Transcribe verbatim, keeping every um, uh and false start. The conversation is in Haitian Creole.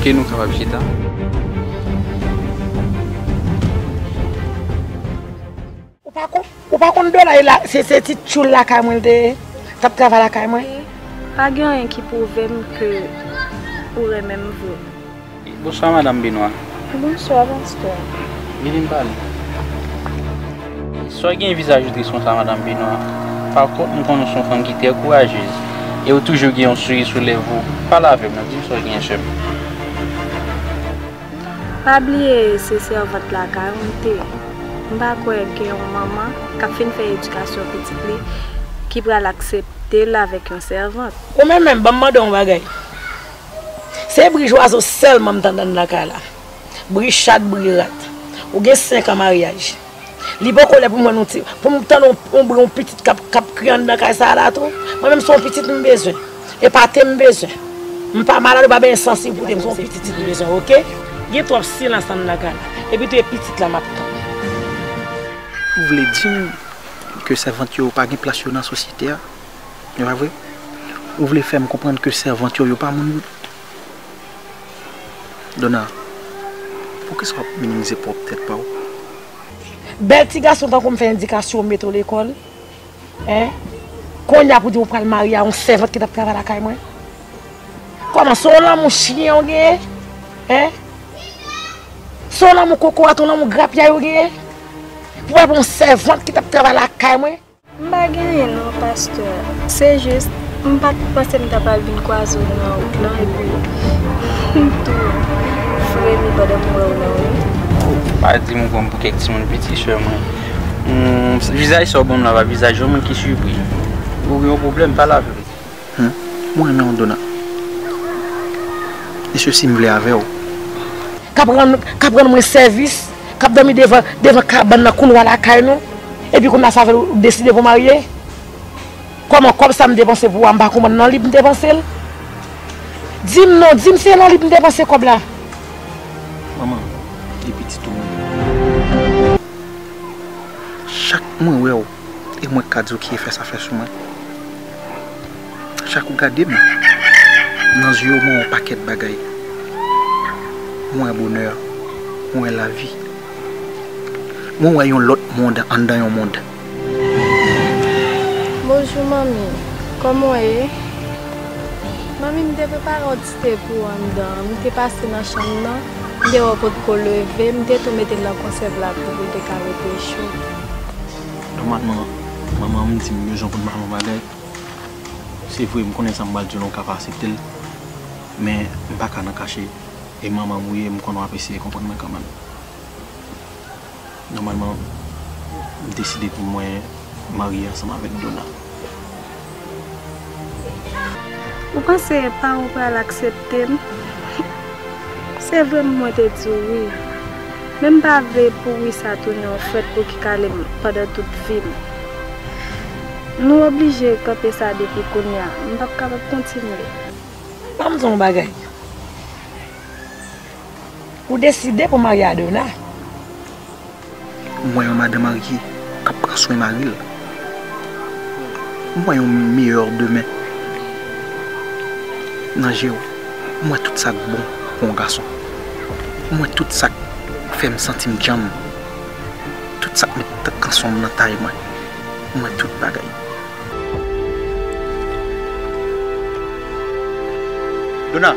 Ke nou kapab chita. Ou pa konn, ou pa konn Dona la, se, se ti tchoul lakay mwen l te ye, t ap travay lakay mwen. Pa gen anyen ki pwouve m ke ou renmen m vre. Bonswa, madanm Benoît. Bonswa, pastè. Vini n pale. Sa w gen vizaj ou tris konsa, madanm Benoît? Pa kont, m konnen w se yon fanm ki trè kourajez. E w toujou gen yon souri sou lèv ou. Pale avè m non, di m sa w gen, sè m. Pa bliye se sèvant lakay ou m te ye. M pa kwè gen yon manman k ap fin fè edikasyon pitit li ki pral aksepte l avèk yon sèvant. Ou menm menm, ban m mande w yon bagay. Se bri zwazo sèlman m tande anndan lakay la. Bri chat, bri rat. Ou gen senk an maryaj. Li poko lè pou m wè nou ti, pou m tande yon, yon bri, yon pitit k ap, k ap kriye anndan kay sa a la tou. Mwen menm se yon pitit m bezwen. E pa te m bezwen. M pa malad, ou pa bezwen sansib pou te m, se yon pitit m bezwen, oke? Gen twòp silans anndan kay la. Epi tou e pitit la m ap tann. Ou vle di m ke sèvant yo pa gen plas yo nan sosyete a? E pa vre? Ou vle fè m konprann ke sèvant yo, yo pa moun? Dona, poukisa w ap minimize pwòp tèt pa w? Bèl ti gason tankou m fè endikasyon w mete w lekòl, en? Kounye a pou di w pral marye a yon sèvant ki t ap travay lakay mwen? Kòman, se yon lanmou chen w genyen? En? Se yon lanmou kokorat, yon lanmou grapyay w genyen? Pou pral pran yon sèvant ki t ap travay lakay mwen? M pa gen anyen non, pastè. Se jis, m pa t panse m ta pral vin kwaze w nan wout lan, epi m tou fremi pandan m wè w la, wi. Pa di m ou pran m pou kèk timoun piti, sè mwen. Hmm, vizaj sa w ban m la pa vizaj yon moun ki sipri. Ou gen yon pwoblèm, pale avè m. Hmm, mwen renmen w, Dona. E sesi m vle avè w. K ap rann, k ap rann mwen sèvis, k ap dòmi devan, devan kabann nan koulwa lakay nou, epi kounye a sa fè l ou deside pou w marye? Kòman kòb sa m depanse pou ou a, m pa konprann nan li m depanse l? Di m non, di m se nan li m depanse kòb la. Manman, e pitit ou mwen. Chak mwen wè w, e mwen k ka di w ki efè sa fè sou mwen. Chak ou gade m, nan zye w mwen wè yon pakèt bagay. Mwen wè bonè, mwen wè lavi. Mwen wè yon lòt mond anndan yon mond. Bonjou manmi, kòman w ye? Manmi, m te prepare yon ti te pou w anndan an. M te pase nan chanm nan, m te wè w potko leve, m te tou mete l nan konsèv la pou w pou l te ka rete cho. Nòmalman, manman m di m bezwen konn pale yon bagay. Se vre, m konnen sa m pral di w la, w ka pa aksepte l, men m pa ka nan kache. E manman m ou ye, m konnen w ap eseye konprann mwen kanmenm. Nòmalman, m deside pou mwen marye ansanm avèk Dona. Ou panse pa ou pral aksepte m? Se vre mwen te di w wi. Men m pa vle pou wi sa tounen yon fèt pou ki kale m pandan tout vi m. Nou oblije kanpe sa depi kounye a. M p ap kapab kontinye. Ban m di w yon bagay. Ou deside pou w marye a Dona. M wè yon madan marye k ap pran swen mari l. M wè yon meyè demen nan je w. M wè tout sa k bon pou yon gason. M wè tout sa k fè m santi m djanm. Tout sa k met kanson m nan tay mwen. M wè tout bagay. Dona,